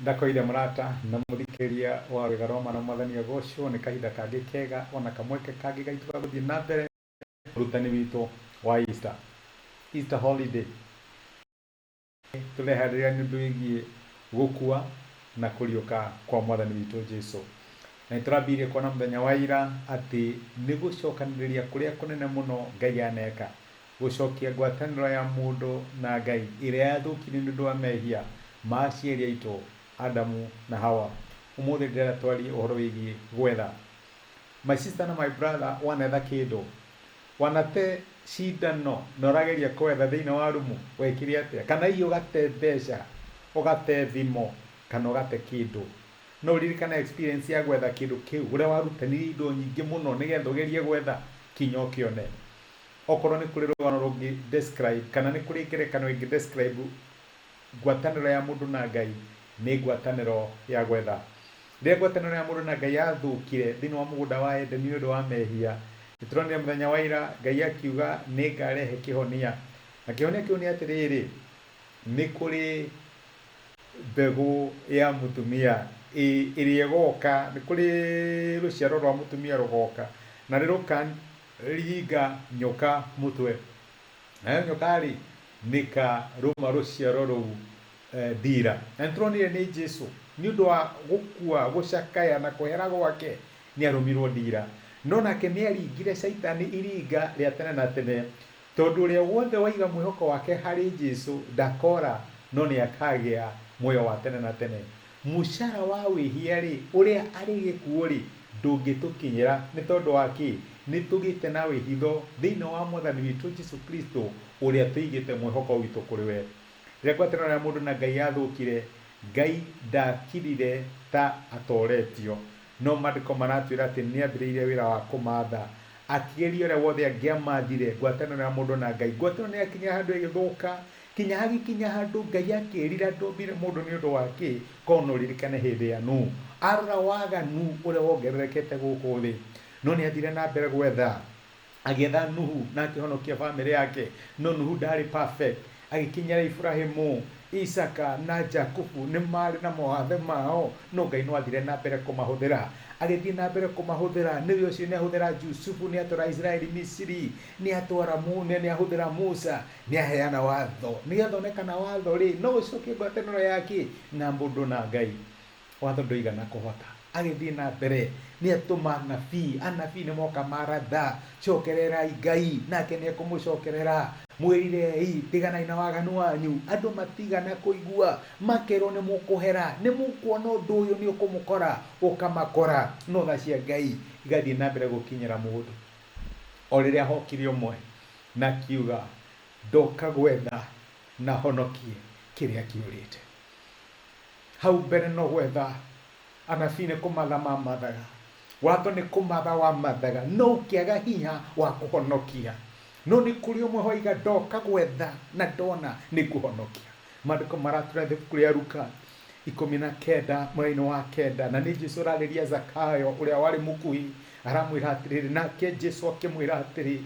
Ndakoire mũrata na mũthikĩrĩria wa Rwĩga rwa Mana Mwathani agocwo nĩ kahinda kangĩ kega ona kamweke kangĩ gaitũ ga gũthiĩ na mbere ũrutani witũ wa Easter, Easter holiday. Tũreharĩria nĩ ũndũ wĩgiĩ gũkua na kũriũka kwa Mwathani witũ Jesu. Na nĩ tũrambirie kuona mũthenya wa ira atĩ nĩ gũcokanĩrĩria kũrĩa kũnene mũno Ngai aneka, gũcokia ngwatanĩro ya mũndũ na Ngai ĩrĩa yathũkire nĩ ũndũ wa mehia ma aciari aitũ Adamu na Hawa. Ũmũthĩ ndĩrenda twarie ũhoro wĩgiĩ gwetha. My sister na my brother, wanetha kĩndũ, wanate cindano na ũrageria kwetha thĩinĩ wa rumu, wekire atĩa? Kana hihi ũgate mbeca, ũgate thimũ, kana ũgate kĩndũ. No ũririkane experience ya gwetha kĩndũ kĩu, ũrĩa warutanirie indo nyingĩ mũno nĩgetha ũgerie gwetha kinya ũkĩone. Okorwo nĩ kũrĩ rũgano rũngĩ describe, kana nĩ kũrĩ ngerekano ĩngĩ describe ngwatanĩro ya mũndũ na Ngai, nĩ ngwatanĩro ya gwetha. Rĩrĩa ngwatanĩro ya mũndũ na Ngai yathũkire thĩinĩ wa mũgũnda wa Edeni nĩ ũndũ wa mehia, nĩ tũronire mũthenya wa ira Ngai akiuga nĩ ngarehe kĩhonia. Na kĩhonia kĩu nĩ atĩrĩrĩ, nĩ kũrĩ mbegũ ya mũtumia ĩrĩa ĩgoka, nĩ kũrĩ rũciaro rwa mũtumia rũgoka, na nĩ rũkaringa nyoka mũtwe. Nayo nyoka-rĩ, nĩkarũma rũciaro rũu ndira. Na nĩtũronire nĩ Jesu, nĩ ũndũ wa gũkua, gũcakaya na kũhera gwake, nĩarũmirwo ndira. No nake nĩaringire Caitani iringa rĩa tene na tene, tondũ ũrĩa wothe waiga mwĩhoko wake harĩ Jesu ndakora, no nĩakagĩa muoyo wa tene na tene. Mũcara wa wĩhia-rĩ, ũrĩa arĩ gĩkuũ-rĩ, ndũngĩtũkinyĩra. Nĩ tondũ wa kĩ? Nĩ tũgĩte na wĩhitho thĩinĩ wa Mwathani witũ Jesu Kristo, ũrĩa tũigĩte mwĩhoko witũ kũrĩ we. Rĩrĩa ngwatanĩro ya mũndũ na Ngai yathũkire, Ngai ndakirire ta atoretio. No Maandĩko maratwĩra atĩ nĩ ambĩrĩirie wĩra wa kũmatha. Akĩgeria ũrĩa wothe angĩamathire ngwatanĩro ya mũndũ na Ngai. Ngwatanĩro nĩ yakinyire handũ ĩgĩthũka, kinya hagĩkinya handũ Ngai akĩĩrira ndombire mũndũ nĩ ũndũ wa kĩ, korwo no ũririkane hĩndĩ ya Nuhu. Arora waganu ũrĩa wongererekete gũkũ thĩ. No nĩ athire na mbere gwetha. Agĩetha Nuhu na akĩhonokia famĩlĩ yake. No Nuhu ndaarĩ perfect. Agĩkinyĩra Iburahimu, Isaka na Jakubu nĩ maarĩ na mawathe mao, no Ngai no athire na mbere kũmahũthĩra. Agĩthiĩ na mbere kũmahũthĩra. Nĩwe ũcio nĩ ahũthĩra Jusufu, nĩ atwara Isiraeli Misiri, nĩ atwara nĩ ahũthĩra Musa, nĩ aheana watho. Nĩgetha one kana watho rĩ, no ũcokie ngwatanĩro yake na mũndũ na Ngai. Watho ndũigana kũhota. Agĩthiĩ na mbere, nĩ atũma anabii, anabii nĩ moka maratha, cokererai Ngai, nake nĩ ekũmũcokerera, mwĩrirei, tiganai na waganu wanyu. Andũ matigana kũigua, makerwo nĩ mũkũhera, nĩ mũkuona ũndũ ũyũ nĩ ũkũmũkora, ũkamakora. No tha cia Ngai igathiĩ na mbere gũkinyĩra mũndũ. O rĩrĩa hokire ũmwe na akiuga, ndoka gwetha na honokie kĩrĩa kĩũrĩte. Hau mbere no gwetha anabii nĩ kũmatha mamathaga, watho nĩ kũmatha wamathaga, no ũkĩaga hinya wa kũhonokia. No nĩ kũrĩ ũmwe waiga ndoka gwetha na ndona nĩ ngũhonokia. Maandĩko maratwĩra ibuku rĩa Luka 19 mũraini wa kenda, na nĩ Jesu ũrarĩria Zakayo ũrĩa warĩ mũkuhi, aramwĩra atĩrĩrĩ, nake Jesu akĩmwĩra atĩrĩ,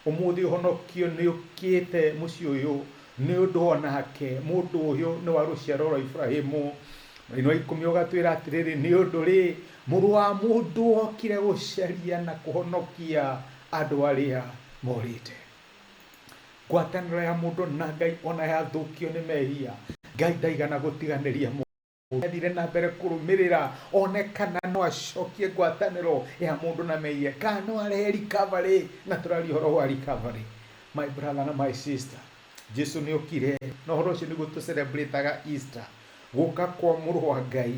ũmũthĩ ũhonokio nĩ ũkĩte mũciĩ ũyũ, Nĩ ũndũ o nake mũndũ ũyũ nĩ wa rũciaro rwa Iburahimu. Mũraini wa 10 ũgatwĩra atĩrĩrĩ, nĩ ũndũ-rĩ, Mũrũ wa Mũndũ okire gũcaria na kũhonokia andũ arĩa morĩte. Ngwatanĩro ya mũndũ na Ngai ona yathũkio nĩ mehia, Ngai ndaigana gũtiganĩria mũndũ. Athire na mbere kũrũmĩrĩra one kana no acokie ngwatanĩro ya mũndũ na mehia, kana no arehe recovery. Na tũraria ũhoro wa recovery, my brother na my sister. Jesu nĩ okire, na ũhoro ũcio nĩguo tũcelebrataga Easter, gũka kwa mũrũ wa Ngai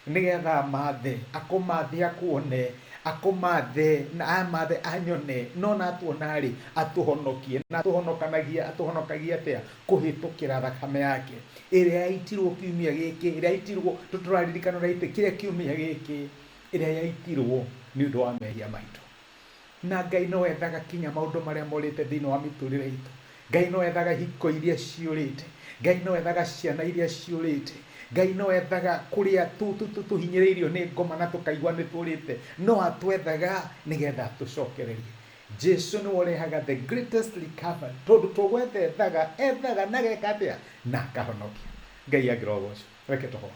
nĩgetha amathe, akũmathe akuone, akũmathe na amathe anyone, no na atuona-rĩ, atũhonokie. Na atũhonokanagia, atũhonokagia atĩa? Kũhĩtũkĩra thakame yake ĩrĩa yaitirwo kiumia gĩkĩ, ĩrĩa yaitirwo, tũraririkana ũrĩa yaitĩkire kiumia gĩkĩ, ĩrĩa yaitirwo nĩ ũndũ wa mehia maitũ. Na Ngai no ethaga kinya maũndũ marĩa morĩte thĩinĩ wa mĩtũrĩre itũ. Ngai no ethaga hiko iria ciũrĩte. Ngai no ethaga ciana iria ciũrĩte. Ngai no ethaga kũrĩa tũhinyĩrĩirio nĩ ngoma na tũkaigua nĩ tũrĩte. No atwethaga nĩgetha atũcokererie. Jesu nĩwe ũrehaga the greatest recovery, tondũ to gwetha ethaga, ethaga na ageka atĩa? Na akahonokia. Ngai angĩrogocwo. Reke tũhoe.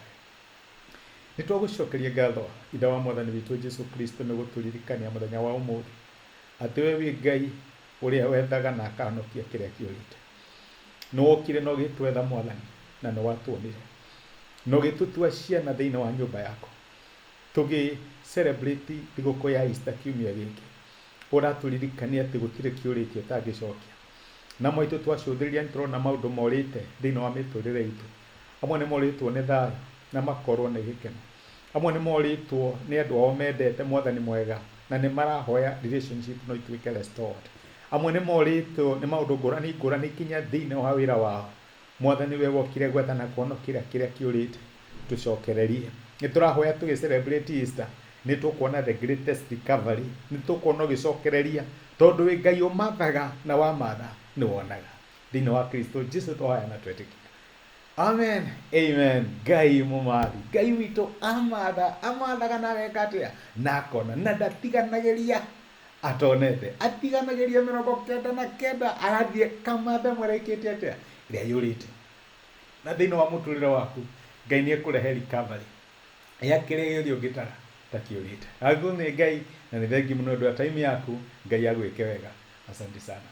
Nĩ twagũcokeria ngatho Ithe wa Mwathani witũ Jesu Kristo nĩ gũtũririkania mũthenya wa ũmũthĩ atĩ we wĩ Ngai ũrĩa wethaga na akahonokia kĩrĩa kĩũrĩte. Nĩ wokire na ũgĩtwetha Mwathani na nĩ watuonire na ũgĩtũtua ciana thĩinĩ wa nyũmba yaku. Tũgĩ celebrate thigũkũ ya Easter kiumia gĩkĩ, ũratũririkania atĩ gũtirĩ kĩũrĩte ũtangĩcokia. Na maitũ twacũthĩrĩria nĩ tũrona maũndũ morĩte thĩinĩ wa mĩtũrĩre itũ. Amwe nĩ morĩtwo nĩ thayũ na makorwo nĩ gĩkeno. Amwe nĩ morĩtwo nĩ andũ ao mendete Mwathani mwega na nĩ marahoya relationship no ituĩke restored. Amwe nĩ morĩtwo nĩ maũndũ ngũrani ngũrani nginya thĩinĩ wa wĩra wao. Mwathani we wokire gwetha na kũhonokia kĩrĩa kĩũrĩte, tũcokererie. Nĩ tũrahoya tũgĩ celebrate Easter, nĩ tũkuona the greatest recovery, nĩ tũkuona ũgĩcokereria, tondũ wĩ Ngai ũmathaga na wamatha nĩ wonaga. Thĩinĩ wa Kristo Jesu twahoya na twetĩkia. Amen, amen. Ngai mũmathi, Ngai witũ amatha, amathaga na ageka atĩa? Na akona, na ndatiganagĩria atonete, atiganagĩria 99, agathiĩ kamatha ĩmwe ĩrĩa ĩkĩte atĩa? Ĩrĩa yũrĩte. Na thĩinĩ wa mũtũrĩre waku, Ngai nĩ ekũrehe recovery ya kĩrĩa gĩothe ũngĩtara ta kĩũrĩte. Athwo nĩ Ngai, na nĩ thengiũ mũno nĩ ũndũ wa time yaku. Ngai agwĩke wega. Asante sana.